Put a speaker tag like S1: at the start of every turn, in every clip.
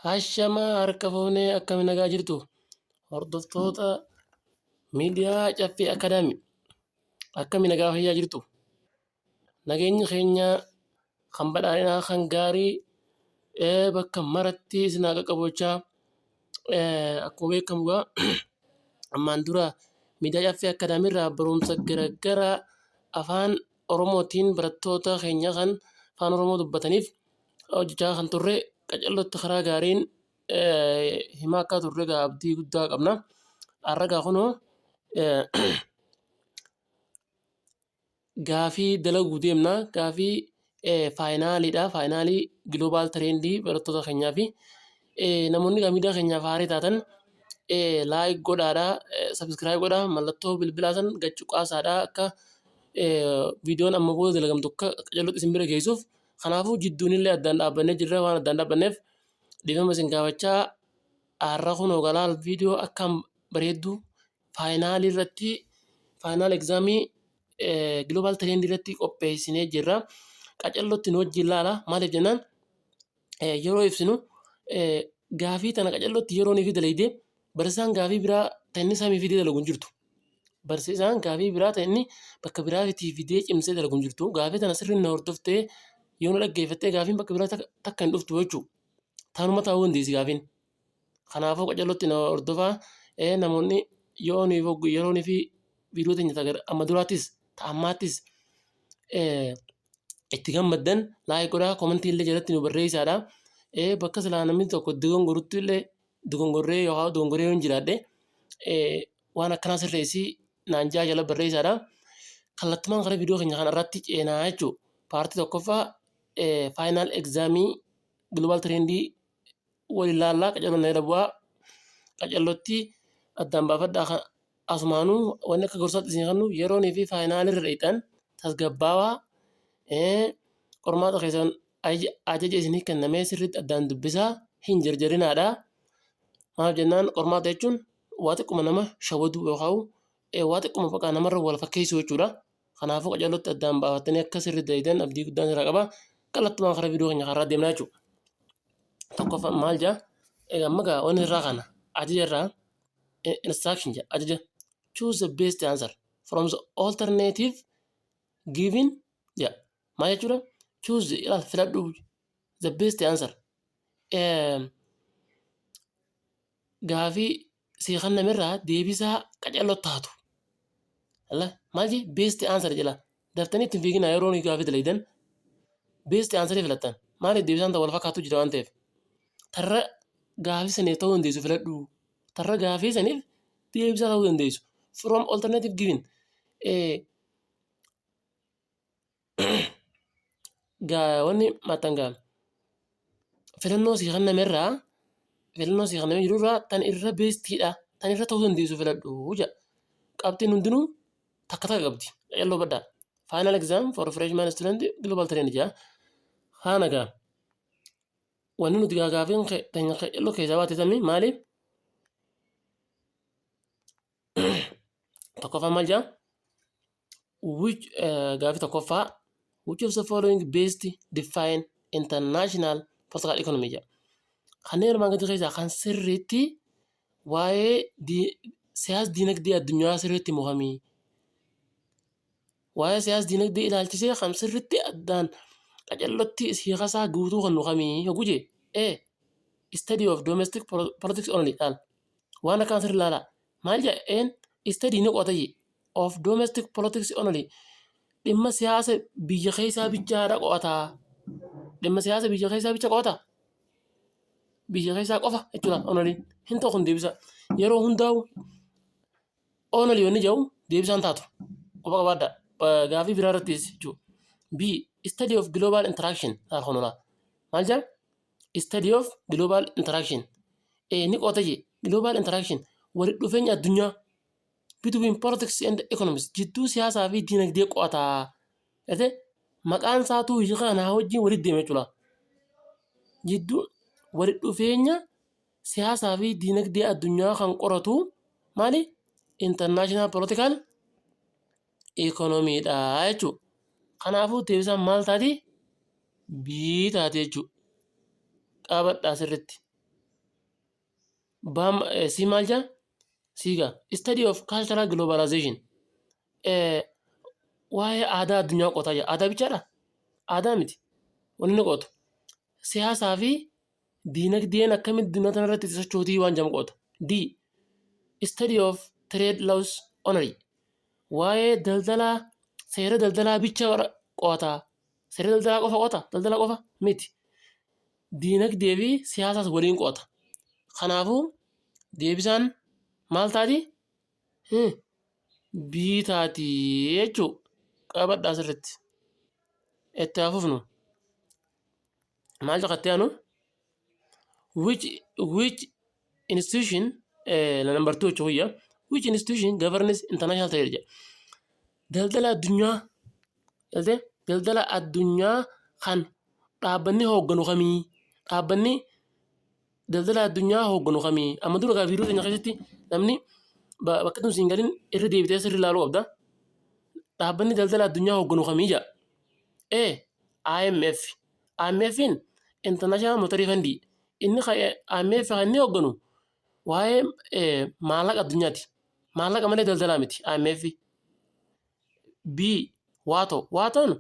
S1: Hashamaa harka fuunee, akkam nagaa jirtu, hordoftoota miidiyaa Caffee Akadaamii? Akkami, nagaa fayyaa jirtu? Nageenyi keenya kan badhaadhinaa kan gaarii bakka maratti isin haa qaqqabu jechaa, akkuma beekamu egaa ammaan dura miidiyaa Caffee Akadaamii irraa barumsa garaagaraa afaan Oromootiin barattoota keenya kan afaan Oromoo dubbataniif hojjechaa kan turre, qacarrootti karaa gaariin himaa akka turre egaa abdii guddaa qabna. Har'a egaa kunoo gaafii dalaguu deemna. Gaafii finaliidha. Finalii global trendii barattoota keenyaa fi namoonni miidiyaa keenyaaf haaraa taatan like godhaadhaa, subscribe godhaa, mallattoo bilbilaa san gad cuqaasaadhaa, akka viidiyoon amma booda dalagamtu akka qacarrootti isin bira geessuuf. Kanaafuu jidduun illee addaan dhaabbannee jirra. Waan addaan dhaabbanneef dhiifama isin gaafachaa, har'a kunoo galaal viidiyoo akkaan bareedduu finalii irratti, final examii global trendii irratti qopheessinee jirra. Qacarrootti nu wajjin ilaala. Maaliif jennaan, yeroo ibsinu gaafii tana qacarrootti yeroo ni fi dalaydee barsiisaan gaafii biraa ta'e inni samii fidee dalagu hin jirtu. Barsiisaan gaafii biraa ta'e inni bakka biraatii fidee cimsee dalagu hin jirtu. Gaafii tana sirriin na hordoftee yoo na dhaggeeffattee, gaafiin bakka biraa takka hin dhuftu jechuudha. Taanuma ta'uu dandeessi gaafiin. Kanaafuu qacarrootti na hordofaa. Namoonni yoo yeroo fi viidiyoo teenya amma duraattis ta'ammaattis itti gammaddan like godhaa, commentii illee jalatti nu barreessaadha. Bakka silaa namni tokko dogongorutti illee dogongorree yookaan dogongoree yoo hin jiraadhe, waan akkanaa sirreessii naan jaa jala barreessaadha. Kallattumaan karaa viidiyoo keenya kana irratti ceenaa jechuudha. Partii tokkoffaa final examii global trendii waliin ilaallaa. Qacarroon na bu'aa, qacarrootti addaan baafadhaa. Asumaanuu wanni akka gorsaatti isin kennu, yeroonii fi finalii irra dheeyxan tasgabbaawaa, qormaata keessan ajaja isinii kennamee sirriitti addaan dubbisaa, hin jarjarinaadha. Maaf jennaan, qormaata jechuun waa xiqquma nama shawwaduu yookaan waa xiqquma bakka namarra wal fakkeessuu jechuudha. Kanaafuu qacarrootti addaan baafattanii akka sirriitti dalagan abdii guddaan irraa qaba. Kallattumaan karaa viidiyoo keenya karaa deemnaa jechuudha. Tokkoffaa maal jaa? Egaa amma gaa wanni irraa kana ajaja irraa, instruction jedha, ajaja, "Choose the best answer from the alternative given" jedha. Maal jechuudha? Choose, ilaal, filadhu, the best answer, gaafii sii kennamerraa deebisaa qacarroo taatu. Maal jee? Best answer jedha. Daftanii ittiin fiiginaa. Yeroo gaafii dalaydan best answer filattan. Maaliif? Deebisaan ta'u wal fakkaatu jira waan ta'eef. Tarra gaafii saniif ta'uu dandeessu filadhu. Tarra gaafii saniif deebisaa ta'uu dandeessu. From alternative given. Wanni maxxangaa filannoo sii kennamerraa, filannoo sii kennamee jirurraa tan irra bestiidha. Tan irra ta'uu dandeessu filadhu jedha. Qabxiin hundinuu takka takka qabdi. Qacarroo baddaa. Final exam for freshman student global trend jedha. Haana gaa. Wanni nuti gaafiin qacarroo keessaa baate tammi maali? Tokkoffaa maal jedha? Which, gaafii tokkoffaa, "Which of the following best define international political economy?" jedha. Kanneen armaan gadii keessaa kan sirriitti waa'ee siyaas dinagdee addunyaa sirriitti mukamii? Waa'ee siyaas dinagdee ilaalchisee kan sirriitti addaan qacarrootti hiikasaa guutuu kan nukamii yogguu jee? A. Study of domestic politics only. Laal, waan akkaan sirri ilaalaa. Maal jedha? Een study ni qo'ata jee, of domestic politics only, dhimma siyaasa biyya keessaa bichaadha qo'ataa. Dhimma siyaasa biyya keessaa bicha qo'ata, biyya keessaa qofa jechuudha. Only hin ta'u kun deebisa. Yeroo hundaa'u only wanni jedhu deebisaan taatu qofa qabaadha. Gaafii biraa irrattis jechuudha. B. Study of global interaction. Laal, kunulaa maal jedha? Study of global interaction ni qo'ata jee. Global interaction, walitti dhufeenya addunyaa, between politics and economics, jidduu siyaasaa fi dinagdee qo'ataa. Ete maqaan isaatuu hiika kanaa wajjin walitti deema jechuudha. Jidduu walitti dhufeenya siyaasaa fi dinagdee addunyaa kan qoratu maali? International political economyidha jechuudha. Kanaafuu deebisaan maal taati? B taati jechuudha. Qabadhaa sirriitti. Baam C maal jaa? C gaa study of cultural globalization, waa'ee aadaa addunyaa qo'ataa jira. Aadaa bichaadha? Aadaa miti. Wanni inni qo'atu siyaasaa fi diinagdeen akkamitti addunyaa kana irratti sochootii waan jedhamu qo'ata. D, study of trade laws only, waa'ee daldalaa, seera daldalaa bicha qo'ata. Seera daldalaa qofa qo'ata? Daldala qofa miti. Diinagdee fi siyaasaas waliin qo'ata. Kanaafuu deebisaan maal taati? B taati jechuu qabadhaa sirriitti. Itti haa fufnu. Maal jaqattee aanu? Which institution, number two jechuu kiyya, which institution governs international trade jedha. Daldala addunyaa galtee, daldala addunyaa kan dhaabbanni hoogganu kamii? Dhaabbanni daldala addunyaa hoogganu kamii? Amma dura gaa viidiyoo keenya keessatti namni bakka tun siin galin irra deebitee sirri ilaaluu qabda. Dhaabbanni daldala addunyaa hoogganu kamii jedha. A, IMF. IMF'n International Monetary Fund. Inni IMF kan inni hoogganu waa'ee maallaqa addunyaati. Maallaqa malee daldalaa miti IMF. B, WTO. WTO'n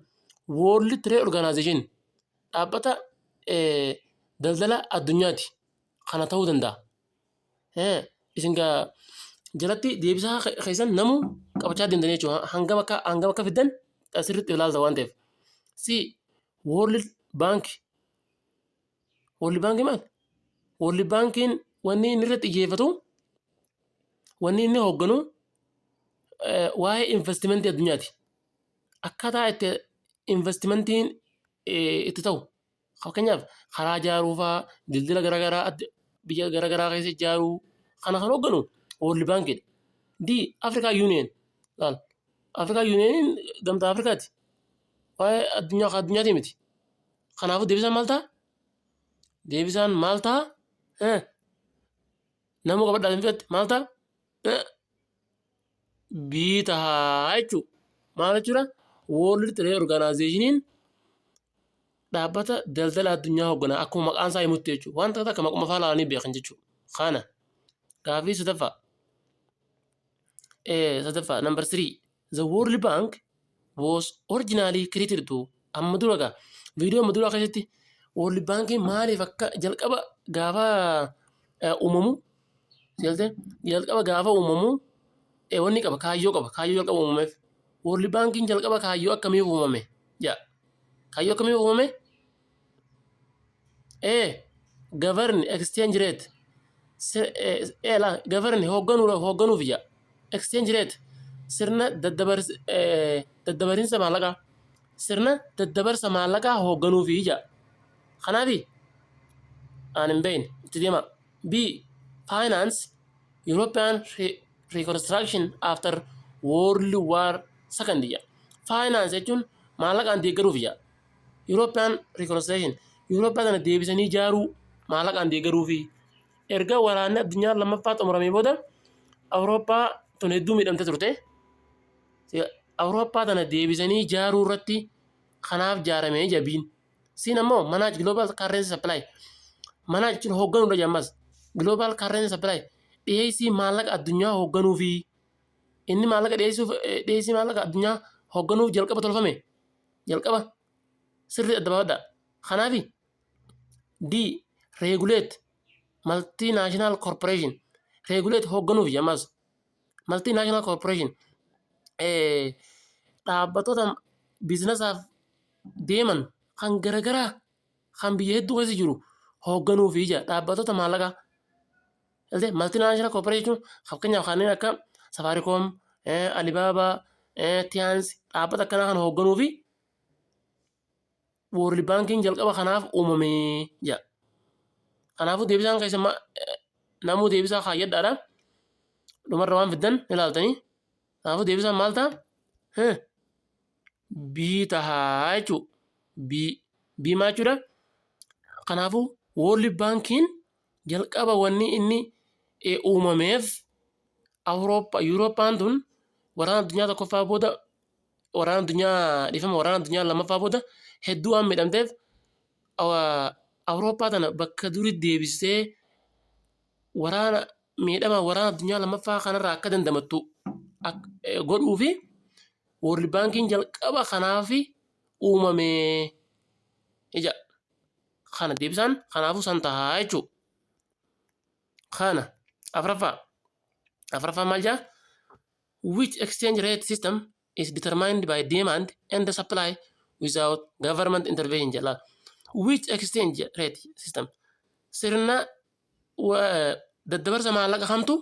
S1: World Trade Organization, dhaabbata daldala addunyaati. Kana ta'uu danda'a. Isin gaa jalatti deebisaa keessan namuu qabachaa deemtanii jechuudha. Hangam akka fiddan sirriitti ilaalta waan ta'eef. C, World Bank. World Bank maal? World Bankiin wanni inni irratti xiyyeeffatu, wanni inni hoogganu waa'ee investimentii addunyaati. Akkaataa itti investimentiin itti ta'u. Fakkeenyaaf karaa ijaaruu fa'aa, daldala garaagaraa biyya garaagaraa keessa ijaaruu kana kan hoogganu World Bankidha. D, African Union. Laal, African Unioniin gamtaa Afrikaati. Waa'ee addunyaa addunyaati miti. Kanaafuu deebisaan maal ta'a? Deebisaan maal ta'a? Nama qabadhaa hin fedhatte maal ta'a? B ta'a jechuudha. Maal jechuudha? World Trade Organizationiin dhaabbata daldala addunyaa hooggana akkuma maqaan isaa himutti jechuudha. Wanta takka maquma afaan ilaalanii beekan jechuudha. Kana gaaffii sadaffaa. Sadaffaa, number three, the World Bank was originally created to, amma dura gaa viidiyoo amma duraa keessatti World Bankiin maaliif akka jalqaba gaafa uumamu jaltee, jalqaba gaafa uumamu wanni qaba, kaayyoo qaba, kaayyoo jalqaba uumameef. World Bankiin jalqaba kaayyoo akkamiif uumame jedha. Kaayyoo akkamiif uumame? A, govern exchange rate, la govern hoogganuuf jedha. Exchange rate, sirna daddabarinsa maallaqaa, sirna daddabarsa maallaqaa hoogganuufi jedha. Kanaafi aan hin beekne itti deema. B, finance European reconstruction after World War Second jedha. Finance jechuun maallaqaan deeggaruuf jedha. European reconstruction, Eurooppaa sana deebisanii ijaaruu maallaqaan deeggaruufi. Erga waraanni addunyaa lammaffaa xumuramee booda Awurooppaa tun hedduu miidhamte turte. Awurooppaa tana deebisanii ijaaruu irratti kanaaf ijaaramee jabiin. C'n ammoo manage global currency supply. Manage jechuun hoogganuudha jammas. Global currency supply, dhiyeessii maallaqa addunyaa hoogganuufi inni maallaqa dhiyeessuuf, dhiyeessii maallaqa addunyaa hoogganuuf jalqaba tolfame. Jalqaba sirrii adda baafadha. Kanaafi D, regulate multinational corporation, regulate hoogganuuf jammas. Multinational corporation, dhaabbatoota biizinasaaf deeman kan garagaraa kan biyya hedduu keessa jiru hoogganuufi jira dhaabbatoota maallaqaa. Multinational corporation jechuun fakkeenyaaf kanneen akka Safaricom, Alibaba, Tiens, dhaabbata akkanaa kana hoogganuufi World Bankiin jalqaba kanaaf uumame jedha. Kanaafuu deebisaan keessa namuu deebisaa kaayyadhaadha. Dhumarra waan fiddan ilaaltanii. Kanaafuu deebisaan maal ta'a? B tahaa jechuudha. B. B maal jechuudha? Kanaafuu World Bankiin jalqaba wanni inni uumameef Awurooppaa, Yuurooppaan tun waraana addunyaa tokkoffaa booda, waraana addunyaa, dhiifama, waraana addunyaa lammaffaa booda hedduu waan miidhamteef, Awurooppaa tana bakka duri deebisee Waraana miidhama waraana addunyaa lammaffaa kanarraa akka dandamattu godhuu fi World Bankiin jalqaba kanaaf uumame ija. Kana deebisaan kanaafuu san tahaa jechuudha. Kana afraffaa. Afraffaa maal jaa? Which exchange rate system is determined by demand and the supply without government intervention jedha. Which exchange rate system, sirna daddabarsa maallaqa kamtu,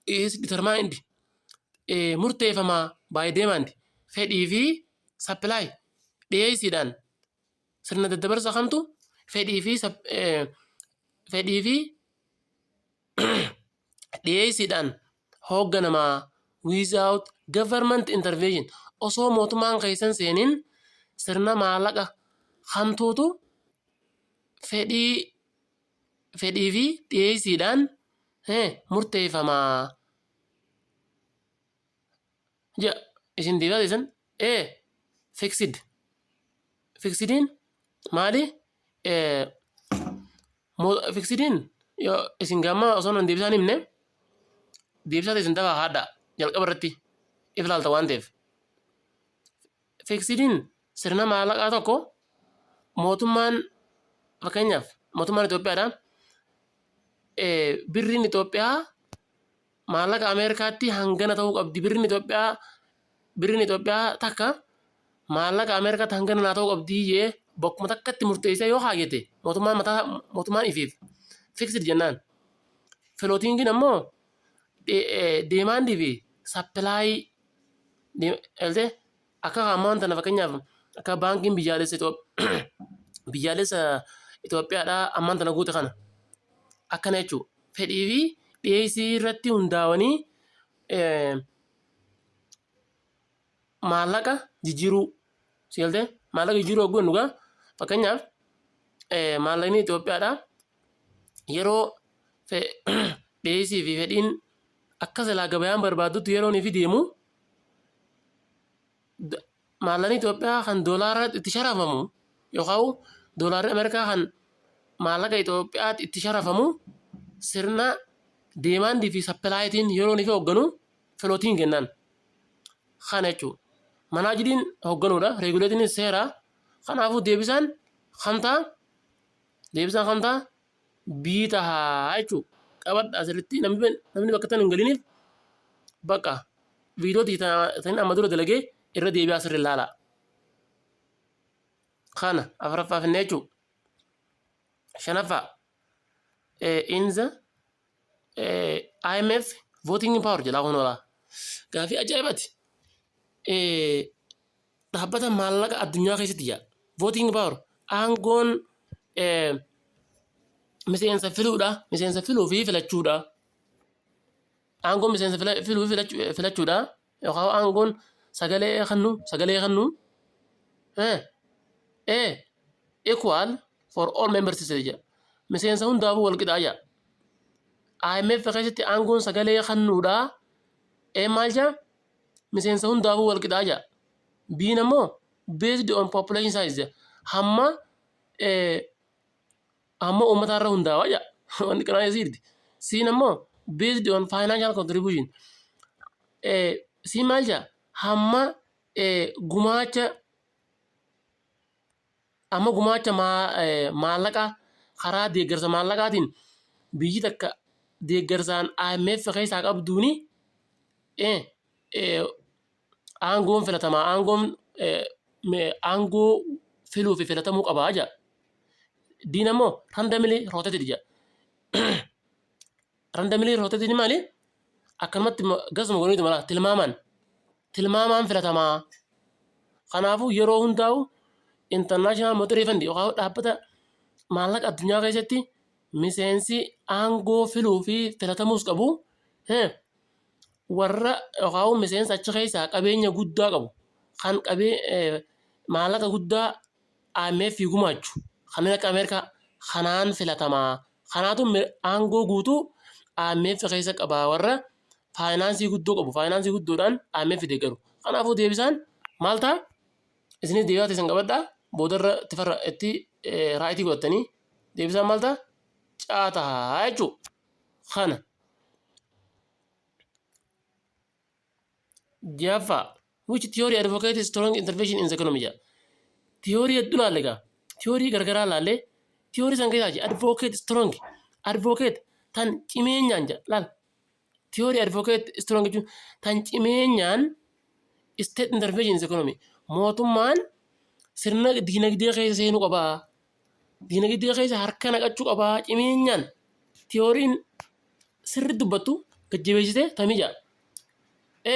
S1: is determined, murteeffamaa, by demand, fedhii fi supply, dhiyeessiidhaan, sirna daddabarsa kamtu fedhii fi dhiyeessiidhaan hoogganamaa, without government intervention, osoo mootummaan keessan seenin, sirna maallaqa kamtuutu fedhii fi dhiyeessiidhaan murteeffamaa ja. Isin deebisaa isin A, fixed. Fixediin maali? Fixediin yoo isin gamma osoo nan deebisaan himne, deebisaa isin dafaa haadha jalqaba irratti if ilaalta waan ta'eef. Fixediin sirna maallaqaa tokko mootummaan, fakkeenyaaf mootummaan Itoophiyaadha, birriin Itoophiyaa maallaqa Ameerikaatti hangana ta'uu qabdi, birriin Itoophiyaa takka maallaqa Ameerikaatti hangana naa ta'uu qabdi jee bakkuma takkatti murteessee yoo kaayyate, mootummaan mataa mootummaan ifiif fixed jennaan. Floatingiin ammoo demandii fi supply akka ammaan tana, fakkeenyaaf akka baankiin biyyaalessa Itoophiyaadhaa ammaan tana guute kana akkana jechuudha. Fedhii fi dhiyeessii irratti hundaa'anii maallaqa jijjiiruu. Si galtee? Maallaqa jijjiiruu hogguu jennu gaa, fakkeenyaaf maallaqni Itoophiyaadhaa yeroo dhiyeessii fi fedhiin akka silaa gabayaan barbaaddutti yeroo inni fi deemu, maallaqni Itoophiyaa kan doolaara itti sharafamu yookaan doolaarri Ameerikaa kan maallaqa Itoophiyaatti itti sharafamu sirna demandii fi supplyitiin yeroo inni fi hoogganu floating jennaan. Kana jechuudha. Managediin hoogganuudha. Regulateiin seera. Kanaafuu deebisaan kamtaa? Deebisaan kamtaa? B tahaa jechuudha. Qabadha asirratti, namni bakka tan hin galiniif bakka viidiyoo tan amma dura dalagee irra deebi'aa sirri ilaala. Kana afuraffaa finne jechuudha. Shanaffaa, in the IMF voting power jedhaa kun oola. Gaafii ajaa'ibaati. Dhaabbata maallaqa addunyaa keessatti jaa. Voting power, aangoon miseensa filuudha. Miseensa filuu fi filachuudha. Aangoon miseensa filuu fi filachuudha. Yookaan aangoon sagalee kennu. A, equal for all members jedha. Miseensa hundaafuu wal qixaa jedha. IMF keessatti aangoon sagalee kennuudha. E maal jedha? Miseensa hundaafuu wal qixaa jedha. B'n ammoo based on population size jedha. Hamma uummataa irra hundaa'a jedha. Wanni kanaa siirti. C'n ammoo based on financial contribution. C maal jedha? Hamma gumaacha maallaqa karaa deeggarsa maallaqaatiin biyyi takka deeggarsaan IMF keessaa qabduuni aangoon filatamaa, aangoon aangoo filuu fi filatamuu qabaa jedha. D'n ammoo randomly rotated jedha. Randomly rotated maali? Akkanumatti gasuma godhaniitu mala tilmaamaan filatamaa. Kanaafuu yeroo hundaa'u International Monetary Fund yookaan dhaabbata maallaqa addunyaa keessatti miseensi aangoo filuu fi filatamuus qabu warra yookaan miseensa achi keessaa qabeenya guddaa qabu, kan qabee maallaqa guddaa IMF gumaachu, kanneen akka Ameerikaa kanaan filatamaa. Kanaatu aangoo guutuu IMF keessa qaba, warra faayinaansii guddoo qabu, faayinaansii guddoodhaan IMF deeggaru. Kanaafuu deebisaan maal ta'a? Isinis deebisaa teessan qabadhaa, boodarra itti farra itti rightii godhatanii, deebisaan maal ta'a? C ta'a jechuudha. Kana. Jaffaa, which theory advocates strong intervention in the economy jedha. Theory hedduu laalle egaa. Theory gargaraa laalle. Theory san keessaa jedha advocate strong. Advocate tan cimeenyaan jedha laal. Theory advocate strong jechuun tan cimeenyaan state intervention in the economy. Mootummaan sirna diinagdee keessa seenuu qabaa. Diinagdee keessa harka naqachuu qabaa cimeenyaan. Theory'n sirri dubbattu gajjabeessite tamii jedha.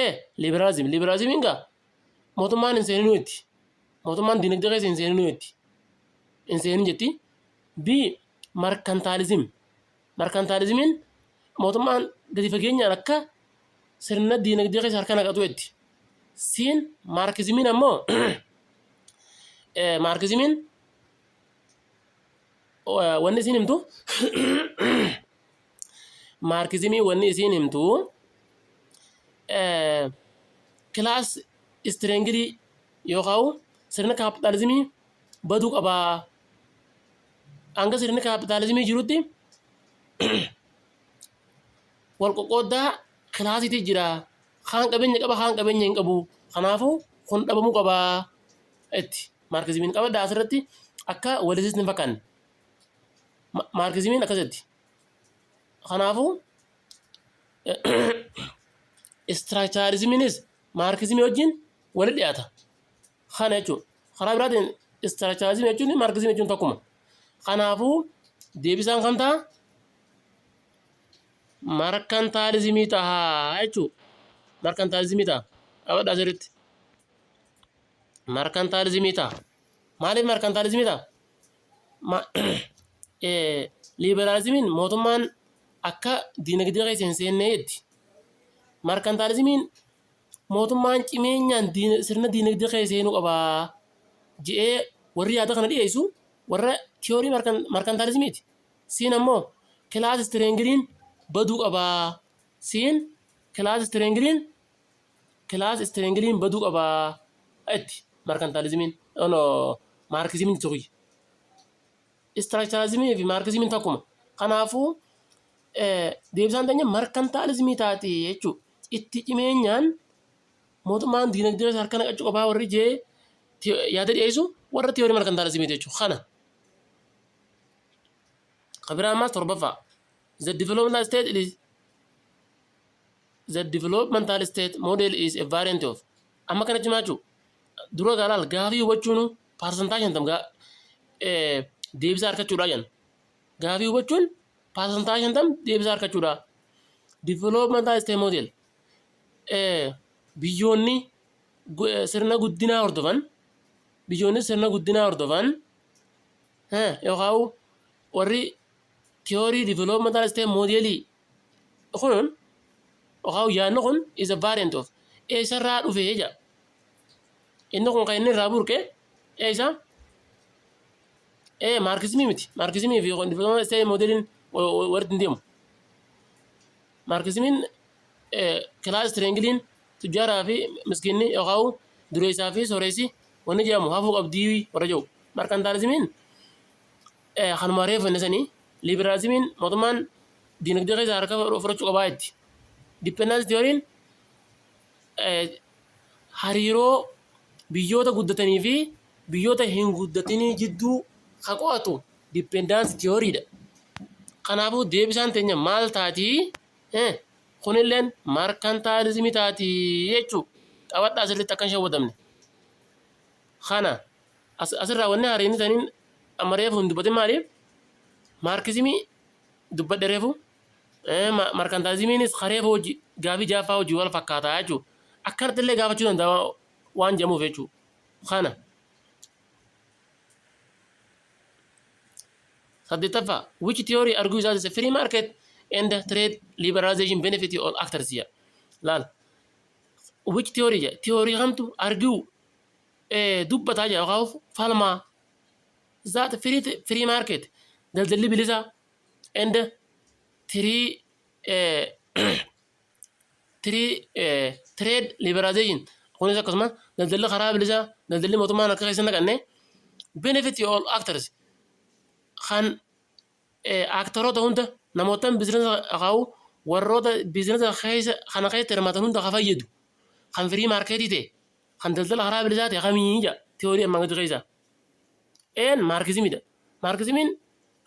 S1: E. Liberaalizim. Liberaalizimiin gaa mootummaan hin seeninuu jetti. Mootummaan diinagdee keessa hin seeninuu jetti. Hin seenin jetti. B. Markantaalizim. Markantaalizimiin mootummaan gadi fageenyaan akka sirna diinagdee keessa harka naqatu jetti. C'n maarkizimiin ammoo maarkizimiin wanni isiin himtu maarkizimii wanni isiin himtu class struggle yookaan sirna kaapitaalizimii baduu qabaa. Hanga sirni kaapitaalizimii jirutti wal qoqqooddaa kilaasiitii jira. Kaan qabeenya qaba, kaan qabeenya hin qabu. Kanaafuu kun dhabamuu qabaa itti. Maarkizimiin qabadhaa asirratti akka walisisni hin fakkaanne. Maarkizimiin akkasitti. Kanaafuu istiraakcharizimiinis maarkizimii wajjin walitti dhiyaata. Kana jechuudha. Karaa biraatiin istiraakcharizimii jechuun maarkizimii jechuun tokkuma. Kanaafuu deebisaan kan ta'a markantaalizimii ta'a jechuudha. Markantaalizimii ta'a. Qabadhaa sirriitti. Markantaalizimii ta'a. Maaliif markantaalizimii ta'a? Liiberaalizimiin mootummaan akka diinagdee keessa hin seenne jetti. Markantaalizimiin mootummaan cimeenyaan sirna diinagdee keessa seenuu qaba je'ee warri yaada kana dhiyeessu warra tiyoorii markantaalizimiiti. Siin ammoo class struggleiin baduu qaba. Siin class struggleiin class struggleiin baduu qaba jetti markantaalizimiin. No, maarkizimiin tokko. Istiraakcharaalizimii fi maarkizimiin tokkuma. Kanaafuu deebisaan teenya markantaalizimii taati jechuudha. Itti cimeenyaan mootummaan diinagdee keessa harka naqachuu qabaa warri jee yaada dhiyeessu warra tiyoorii markantaalizimiiti jechuudha. Kana. Kan biraa ammaas torbaffaa. The developmental state is the developmental state model is a variant of. Amma kana cimaa jechuudha. Dura gaalaal gaafii hubachuun 50% deebisaa argachuudha jenna. Gaafii hubachuun 50% deebisaa argachuudha. Developmental state model biyyoonni sirna guddinaa hordofan, biyyoonni sirna guddinaa hordofan yookaan warri tiyoorii developmental state modelii kun yookaan yaadni kun is a variant of eessarraa dhufee jedha. Inni kun kan inni irraa burqe eessa? Ee, maarkizimii miti. Maarkizimii fi developmental state modeliin walitti hin deemu. Maarkizimiin class struggleiin tujjaaraa fi miskiinni yookaan dureessaa fi sooressi wanni jedhamu hafuu qabdii warra jedhu. Markantaalizimiin kanuma reefu inni sanii. Liiberaalizimiin mootummaan diinagdee keessa harka fudhachuu qabaa jetti. Dependence theoryn hariiroo biyyoota guddatanii fi biyyoota hin guddatinii jidduu ka qo'atu dependence theorydha. Kanaafuu deebisaan teenya maal taatii? Kunilleen markantaalizimii taatii jechuudha. Qabadhaa sirriitti akka hin shawwadamne. Kana asirraa wanni haariin saniin amma reefu hin dubbatin maali? Maarkizimii dubbadhe reefu. Markantaalizimiinis kareefu hojii gaafii jaaffaa hojii wal fakkaataa jechuudha. Akkanatti illee gaafachuu danda'a waan jedhamuuf jechuudha. Kana. Saddeettaffaa, which theory argues that the free market and trade liberalization benefit all actors jedha. Laal. Which theory jedha. Theory kamtu argue dubbataa jedha yookaan falmaa that free market, daldalli bilisaa, and trade liberalization, kunis akkasuma daldalli karaa bilisaa, daldalli mootummaan harka keessa naqanne, benefit all actors kan actoroota hunda Namootaan biizinasa akaa'u warroota biizinasa keessa kana keessatti hirmaatan hunda ka fayyadu, kan free marketii ta'e, kan daldala karaa bilisaa ta'e kamii jedha tiyoorii armaan gadii keessaa. A'n Maarkizimiidha. Maarkizimiin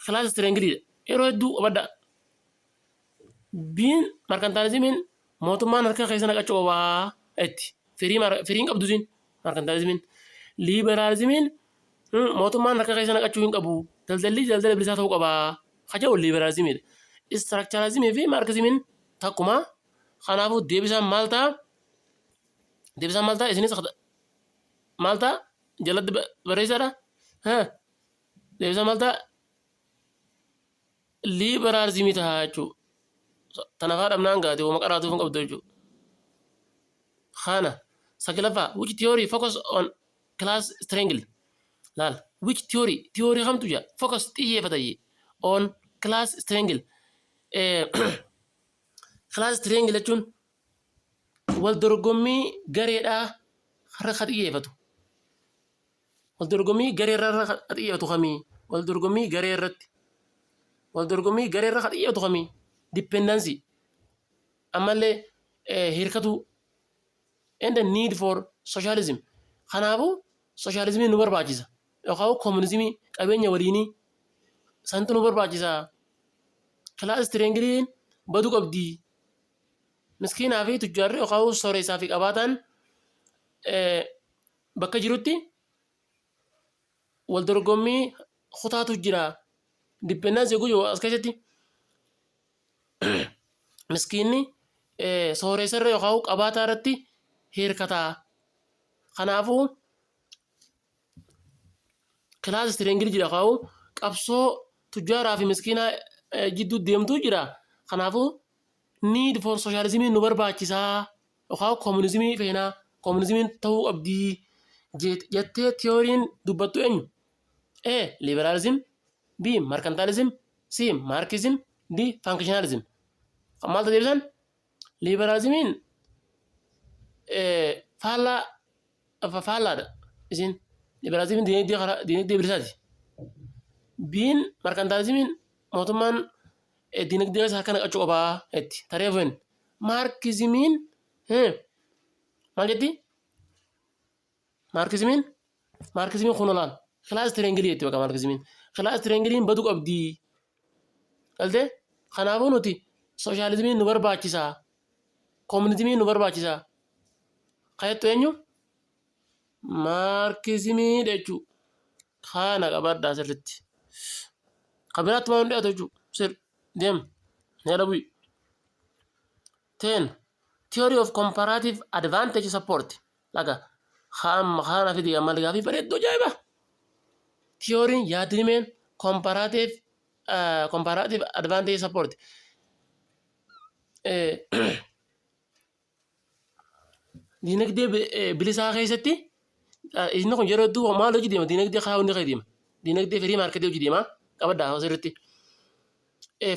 S1: class struggleiidha. Yeroo hedduu qabadha. B'n markantaalizimiin mootummaan harka keessa naqachuu qabaa jetti. Firii firiin qabdu isiin markantaalizimiin. Liiberaalizimiin mootummaan harka keessa naqachuu hin qabu. Daldalli daldala bilisaa ta'uu qabaa. Ka jedhu liiberaalizimiidha. Istiraakcharaalizimii fi maarkizimiin takkuma. Kanaafuu deebisaan maal ta'a? Deebisaan maal ta'a? Isinis maal ta'a? Jalatti barreessaadha. Deebisaan maal ta'a? Liiberaalizimii ta'a jechuudha. Tanaafaa dhabnaan gaate wama qaraatuuf hin qabdu jechuudha. Kana saglaffaa, which theory focus on class struggle? Laal, which theory, theory kamtu jaa focus xiyyeeffata jee on class struggle? Class struggle jechuun wal dorgommii gareedhaa har'a ka xiyyeeffatu. Wal dorgommii garee irra ka xiyyeeffatu kamii? Wal dorgommii garee irratti. Wal dorgommii garee irra ka xiyyeeffatu kamii? Dependency. Ammallee hirkatu and the need for socialism. Kanaafuu sooshaalizimii nu barbaachisa. Yookaan koominizimii qabeenya waliinii santu nu barbaachisa. Class struggleiin baduu qabdi. Miskiinaa fi tujjaarri yookaan sooressaa fi qabaataan bakka jirutti wal dorgommii kutaatu jira. Dependency guyyuu as keessatti miskiinni sooressarra yookaan qabaataa irratti hirkata. Kanaafuu class struggle jira, yookaan qabsoo tujjaaraa fi miskiinaa jidduu deemtuu jira. Kanaafuu need for socialismii nu barbaachisaa yookaan koominizimii feenaa, koominizimiin ta'uu qabdii jettee tiyooriin dubbattu eenyu? A. Liberalism, B. Mercantilism, C. Marxism, D. Functionalism. Kan maal deebisan? Liberalismiin faallaa faallaadha isin. Liberalismiin diinagdee karaa diinagdee bilisaati. B'n merkantaalizimiin mootummaan diinagdee isaa harka naqachuu qabaa jetti. Taree fuun maarkizimiin maal jetti? Maarkizimiin kun olaal class struggle jetti bakka maarkizimiin. Class struggleiin baduu qabdi. Galtee, kanaafuu nuti sooshaalizimiin nu barbaachisaa. Koominizimiin nu barbaachisaa. Kan jettu eenyu? Maarkizimii jechuudha. Kana qabadhaa sirriitti. Kan biraatti waan dhiyaatu jechuudha. Sir deem yaada bu'i. 10. Theory of comparative advantage support. Laga kana fidi amma gaafii bareedduu ajaa'iba. Theory'n yaadrimeen comparative advantage support. Diinagdee bilisaa keessatti inni kun yeroo hedduu maal hojii deema? Diinagdee karaa hundi deema. Diinagdee free marketii hojii deema. Qabaddaa sirriitti.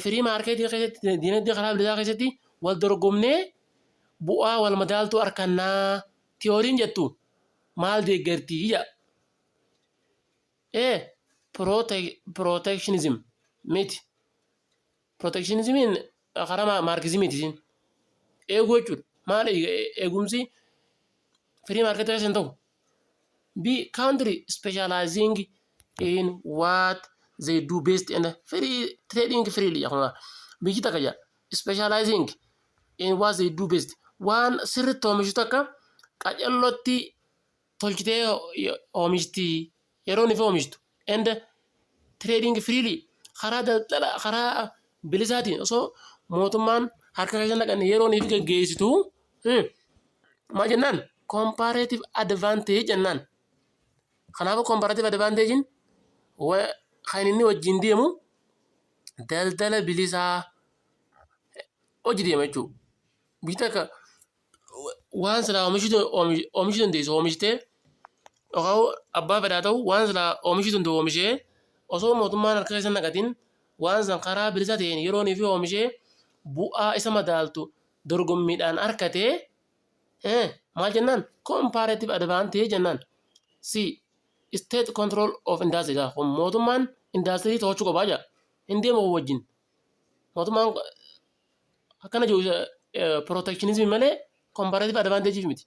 S1: Free marketii keessatti, diinagdee karaa bilisaa keessatti wal dorgomnee bu'aa wal madaaltuu harkannaa tiyooriin jettu maal deeggartii jedha. A. Protectionism miti. Protectionismiin karaa maarkizimiiti isin. Eeguu jechuudha. Maal eegumsi free marketii keessa hin ta'u. B. Country specializing in what they do best and free trading freely. Biyyi takka jedha. Specializing in what they do best. Waan sirriitti oomishu takka qacellotti tolchitee oomishti yeroo inni oomishtu. And trading freely, karaa daldala karaa bilisaatiin osoo mootummaan harka keessa naqanne yeroo inni gaggeessitu maal jennaan? Comparative advantage jennaan. Kanaafuu comparative advantagein kan inni wajjin deemu daldala bilisaa hojii deema jechuudha. Biyyi takka waan silaa oomishuu dandeessu oomishtee, yookaan abbaa fedhaa ta'u waan silaa oomishuu danda'u oomishee, osoo mootummaan harka keessa naqatin waan san karaa bilisa ta'een yeroo inni fi oomishee bu'aa isa madaaltu dorgommiidhaan harkatee maal jennaan? Comparative advantage jennaan. C. State control of industry. Kun mootummaan indaastirii to'achuu qabaa jedha. Hin deemu wajjin. Mootummaan indaastirii to'achuu qabaa. Mootummaan akkana jiru protectionism malee comparative advantage miti.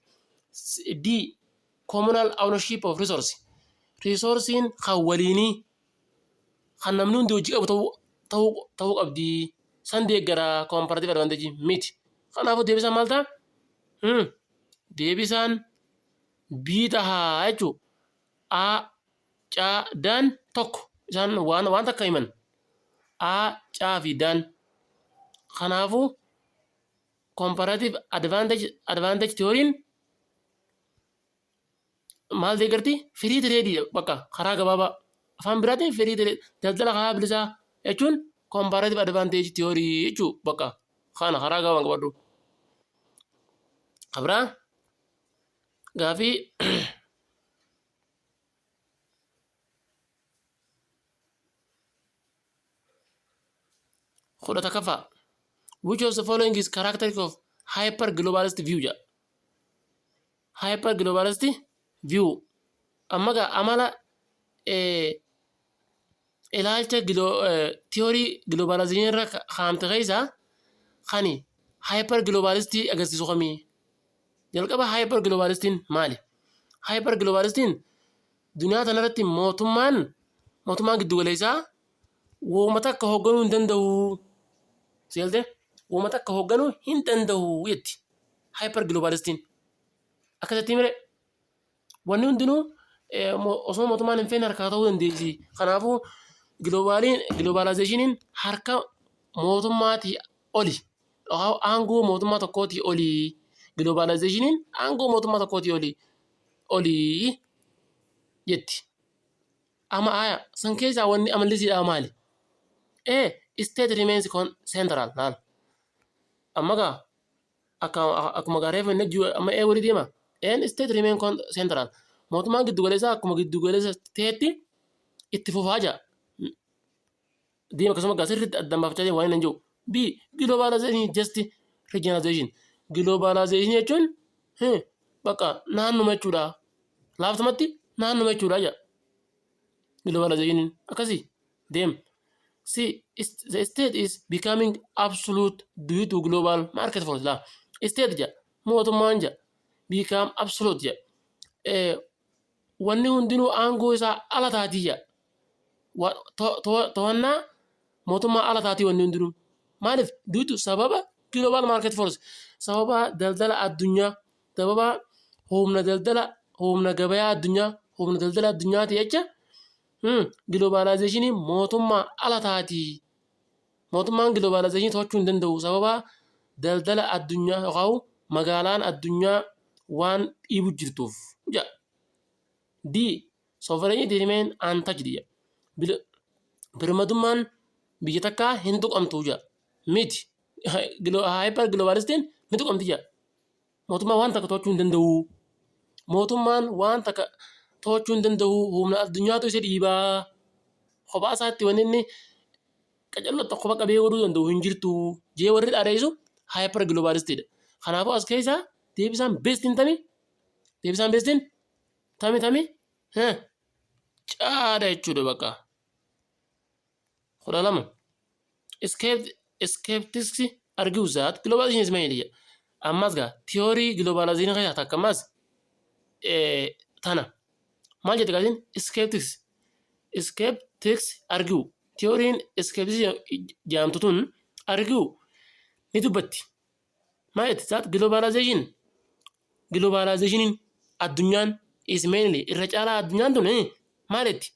S1: D. Communal ownership of resource. Resourcein kan waliinii kan namni hundi hojii qabu ta'uu qabdi. San deeggara comparative advantage miti. Kanaafuu deebisaan maal ta'a? Deebisaan B tahaa jechuudha. A, C, D'n tokko. Isaan waan takka himan. A, C fi D'n. Kanaafuu comparative advantage theory'n maal deeggarti? Free trade bakka karaa gabaabaa. Afaan biraatiin free trade daldala karaa bilisaa jechuun comparative advantage theory jechuu bakka kana karaa gabaabaan qabadhu. Kabraa gaafii 11ffaa. Which of the following is characteristic of hyper globalist view jedha. Hyper globalist view. Amma gaa amala ilaalcha tiyoorii globalization irra kaa'amte keessaa kan hyper globalistii agarsiisu kamii? Jalqaba hyper globalistiin maali? Hyper globalistiin duniyaa tanarratti mootummaan giddugaleessaa wooma takka hoogganuu hin danda'u. Seelte wooma takka hoogganuu hin danda'u jetti. Hyper globalistiin. Akkasitti mire wanni hundinuu osoo mootummaan hin feene harkaa ta'uu dandeessi. Kanaafuu globalizationin harka mootummaatii oli. Aangoo mootummaa tokkootii oli. Globalizationin aangoo mootummaa tokkootii oli jetti. Amma aya san keessaa wanni amalli isiidhaa maali? A. State remains central laal. Amma gaa akka akkuma gaa reefu inni amma A walii deema. N state remain central. Mootummaan giddugaleessaa akkuma giddugaleessa ta'etti itti fufaa jira. Deema akkasuma gaa sirriitti addaan baafachaa deema waan inni hin jiru. B. Globalization just regionalization. Globalization jechuun bakka naannuma jechuudha. Laaftumatti naannuma jechuudha jedha. Globalization akkasii deem. C. The state is becoming absolute due to global market force. La. State jedha. Mootummaan jedha. Become absolute jedha. Wanni hundinuu aangoo isaa ala taatii jedha. To'annaa mootummaa ala taatii wanni hundinuu. Maaliif? Due to sababa global market force. Sababa daldala addunyaa. Sababa humna daldala humna gabayaa addunyaa humna daldala addunyaati jecha globalizationii mootummaa ala taatii. Mootummaan globalizationii to'achuu hin danda'u sababa daldala addunyaa yookaan magaalaan addunyaa waan dhiibu jirtuuf jedha. D. Sovereignty remain untouched jedha. Birmadummaan biyya takkaa hin tuqamtu jedha. Miti. Hyper globalistiin ni tuqamti jedha. Mootummaan waan takka to'achuu hin danda'u. Mootummaan waan takka to'achuu hin danda'u. Humna addunyaatu isa dhiibaa. Kophaa isaatti wanni inni qacarroo tokko kophaa qabee godhuu danda'u hin jirtu. Jee warri dhaadheessu hyper globalistiidha. Kanaafuu as keessaa deebisaan bestiin tami? Deebisaan bestiin tami? Caadha jechuudha bakka. 12. Skeptics argue that globalization is mainly jedha. Ammas gaa tiyoorii globalization keessaa takka ammas tana. Maal jette gaasin? Skeptics. Skeptics argue. Tiyooriin skeptics jedhamtu tun argue ni dubbatti. Maal jette? That globalization globalizationiin addunyaan is mainly irra caalaa addunyaan tun maal jetti?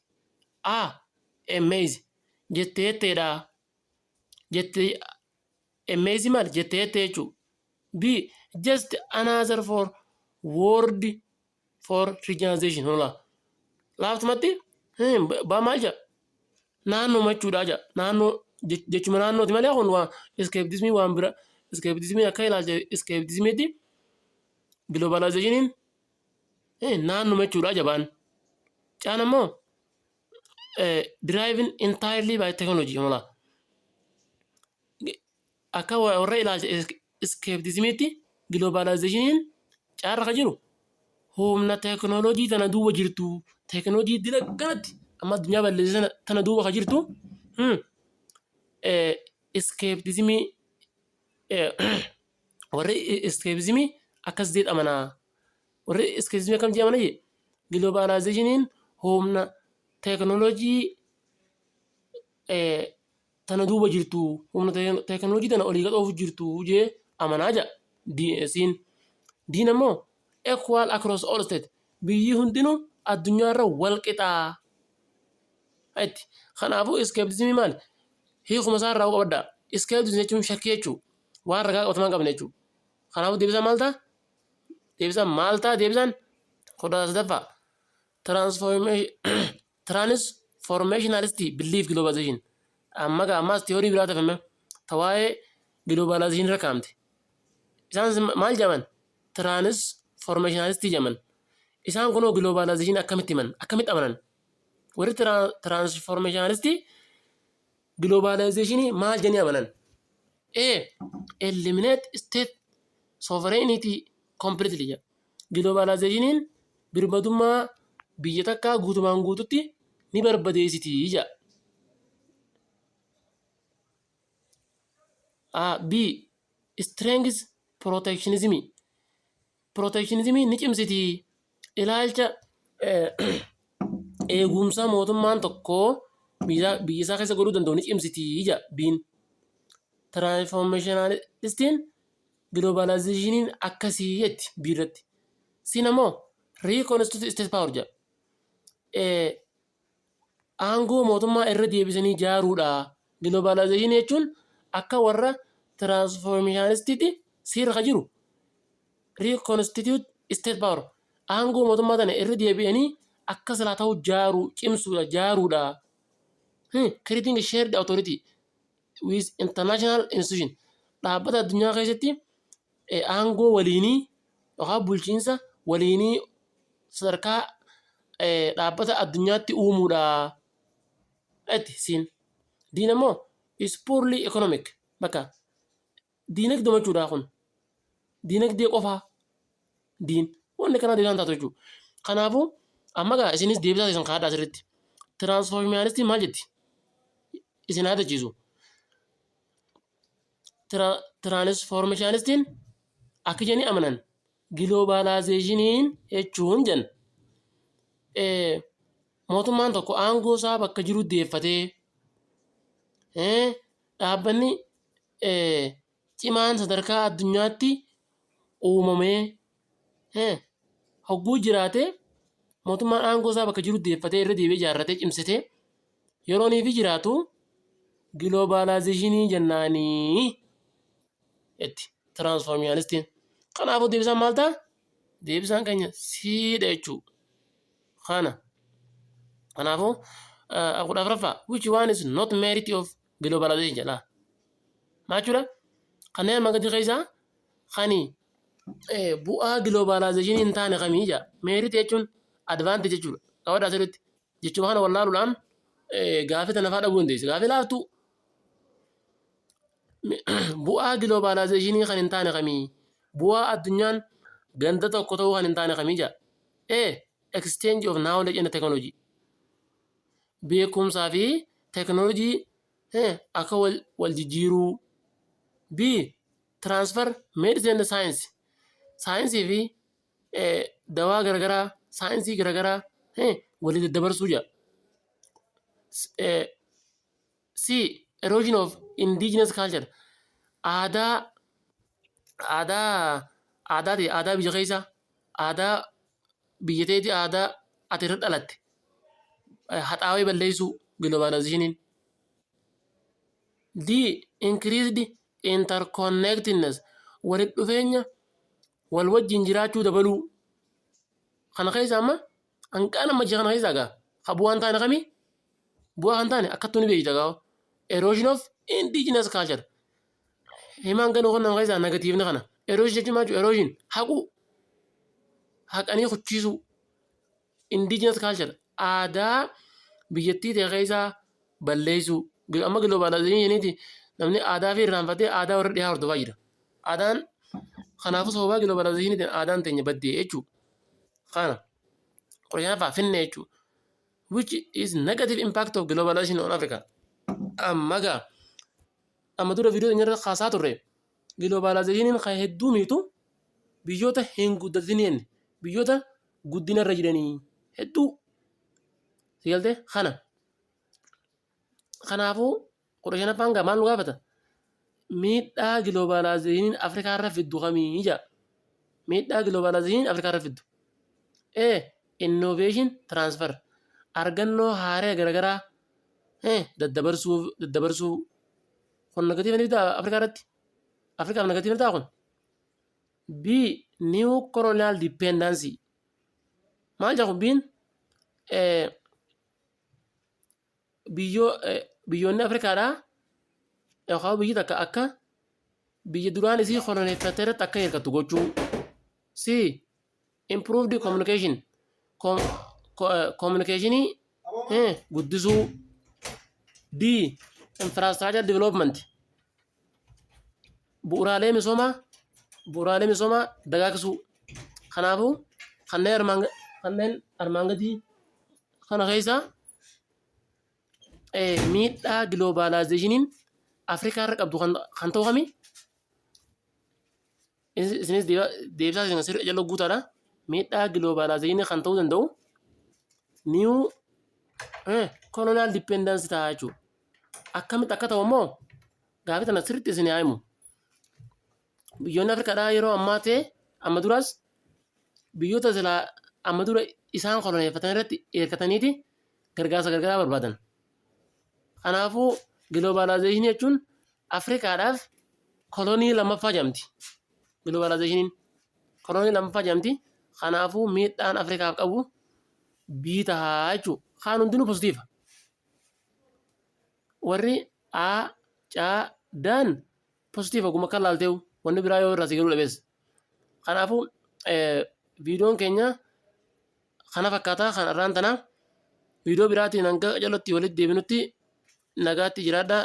S1: A. A maze jettee jetteedha. Jettee a maze maal jettee jettee jechuudha. B. Just another for word for regionalization. Hola. Laaftumatti ba maal jedha? Naannoo jechuudha jedha. Naannoo jechuma naannooti malee kun waan skepticismii waan bira skepticismii akka ilaalcha skepticismiitti globalizationiin naannoo jechuudha jabaan. Caan ammoo driving entirely by technology. Hola. Akka warra ilaalcha skepticismiitti globalizationiin caarra ka jiru humna teekinooloojii tana duuba jirtu, teekinooloojii dila kanatti amma addunyaa balleesse tana duuba ka jirtu. Skepticismii, warri skepticismii akkas jedhe amanaa. Warri skepticismii akkam jedhe amana jee? Globalizationiin humna teekinooloojii tana duuba jirtu, humna teekinooloojii tana olii gad oofu jirtu jee amanaa jedha siin. Diin ammoo equal across all state, biyyi hundinuu addunyaarra wal qixaa itti. Kanaafuu skepticismii maali? Hiikuma isaa irraa qabaddaa. Skepticism jechuun shakkii jechuudha. Waan ragaa qabatamaa hin qabne jechuudha. Kanaafuu deebisaan maal ta'a? Deebisaan maal ta'a? Deebisaan 13ffaa, transformationalist belief globalization. Amma gaa ammaas theory biraa tafame ta waa'ee globalization irra kaa'amte. Isaan maal jedhaman? Transformationalist jedhaman. Isaan kunoo globalization akkamitti himan? Akkamitti amanan? Warri transformationalist globalization maal jedhanii amanan? A. Eliminate state sovereignty completely jedha. Globalizationiin birmadummaa biyya takkaa guutumaan guututti ni barbadeessiti jedha. A. B. Strength protectionism. Protectionism ni cimsiti. Ilaalcha eegumsa mootummaan tokko biyya isaa keessa godhuu danda'u ni cimsiti jedha B'n. Transformationalistiin globalizationiin akkasii jetti B irratti. C'n ammoo reconstitute state power jedha. Aangoo mootummaa irra deebisanii ijaaruudha. Globalization jechuun akka warra transformationalistiitti seera ka jiru reconstitute state power, aangoo mootummaa tana irra deebi'anii akka silaa ta'u jaaruu cimsuudha, jaaruudha. Creating shared authority with international institution, dhaabbata addunyaa keessatti aangoo waliinii yookaan bulchiinsa waliinii sadarkaa dhaabbata addunyaatti uumuudha. Itti siin. Diin ammoo is purely economic, bakka diinagdee jechuudha kun. Diinagdee qofaa diin wanni kanaa deebisaan taatu jechuudha. Kanaafuu amma gaa isinis deebisaa isin kaadhaa asirratti. Transformationalistiin maal jetti? Isin yaadachiisu. Transformationalistiin akka jedhanii amanan, globalizationiin jechuun jenna. Mootummaan tokko aangoo isaa bakka jiru deeffatee, dhaabbanni cimaan sadarkaa addunyaatti uumamee hogguu jiraate, mootummaan aangoo isaa bakka jiru deeffatee, irra deebi'ee ijaarratee cimsatee yeroo inni fi jiraatu globalizationii jennaanii jetti transformationalistiin. Kanaafuu deebisaan maal ta'a? Deebisaan keenya C'dha jechuudha. Kana. Kanaafuu 14ffaa, which one is not merit of globalization jedha. Maal jechuudha? Kanneen amma gadi keessaa kani bu'aa globalization hin taane kamii jedha. Merit jechuun advantage jechuudha. Qabadhaa sirriitti. Jechuma kana wallaaluudhaan gaafii tana fa'aa dhabuu dandeessa. Gaafii laaftuu. Bu'aa globalizationii kan hin taane kamii? Bu'aa addunyaan ganda tokko ta'uu kan hin taane kamii jedha. A. Exchange of knowledge and technology. Beekumsaa fi teknoolojii akka wal jijjiiruu. B. Transfer medicine and science. Saayinsii fi dawaa garaagaraa, saayinsii garaagaraa walii daddabarsuu jedha. C. Erosion of indigenous culture. Aadaa ta'e, aadaa biyya keessaa, aadaa biyya teetii, aadaa ati irra dhalatte haxaawee balleessuu globalizationiin. D. Increased interconnectedness, walitti dhufeenya wal wajjin jiraachuu dabaluu. Kana keessa amma hanqaan amma jira kana keessaa gaa ka bu'aan taane kamii? Bu'aa kan taane akkattuu ni beekta gaa. Erosion of indigenous culture. Himaan ganuu kan nama keessaa negativeni kana. Erosion jechuun maal jechuudha? Erosion haquu. Haqanii kuchiisuu. Indigenous culture, aadaa biyyattii ta'e keessaa balleessuu. Amma globalizationiiti namni aadaa fi irraanfatee aadaa warra dhiyaa hordofaa jira. Aadaan kanaafuu sababa globalizationiitiin aadaan teenya baddee jechuudha. Kana 15ffaa finne jechuudha. Which is negative impact of globalization on Africa? Amma gaa Amma dura viidiyoo keenya irra kaasaa turre, globalizationiin kan hedduu miitu biyyoota hin guddatiniin, biyyoota guddina irra jiranii hedduu si galtee kana. Kanaafuu 15ffaan gaa maal nu gaafata? Miidhaa globalizationiin Afrikaa irra fiddu kamii jedha. Miidhaa globalizationiin Afrikaa irra fiddu. A. Innovation transfer. Argannoo haaraa garaagaraa daddabarsuu. Kun negative ni fidaa Afrikaa irratti? Afrikaaf negative ni ta'a kun? B. New colonial dependency. Maal jedha kun B'n? Biyyoonni Afrikaadhaa yookaan biyyi takka akka biyya duraan isii koloneeffatte irratti akka hirkattu gochuu. C. Improved communication. Communicationii guddisuu. D. Infrastructure development. Bu'uuraalee misoomaa dagaagsuu. Kanaafuu kanneen armaan gadii kana keessaa miidhaa globalizationiin Afrikaa irra qabdu kan ta'u kami? Isinis deebisaa isin sirrii jala guutaadha. Miidhaa globalizationii kan ta'uu danda'u new colonial dependency ta'a jechuudha. Akkamitti akka ta'u immoo gaafii tana sirriitti isin haa himu. Biyyoonni Afrikaadhaa yeroo ammaa ta'e amma duraas biyyoota silaa amma dura isaan koloneeffatan irratti hirkataniiti gargaarsa gargaraa barbaadan. Kanaafuu globalizationii jechuun Afrikaadhaaf kolonii lammaffaa jedhamti. Globalizationiin kolonii lammaffaa jedhamti. Kanaafuu miidhaan Afrikaaf qabu B tahaa jechuudha. Kaan hundinuu positive. Warri A, C, D'n positive oguma akka laalteewu wanni biraa yoo irraa si galuu dhabees. Kanaafuu viidiyoon keenya kana fakkaataa kan irraan tanaa viidiyoo biraatiin hanga jalatti walitti deebinutti nagaatti jiraadhaa.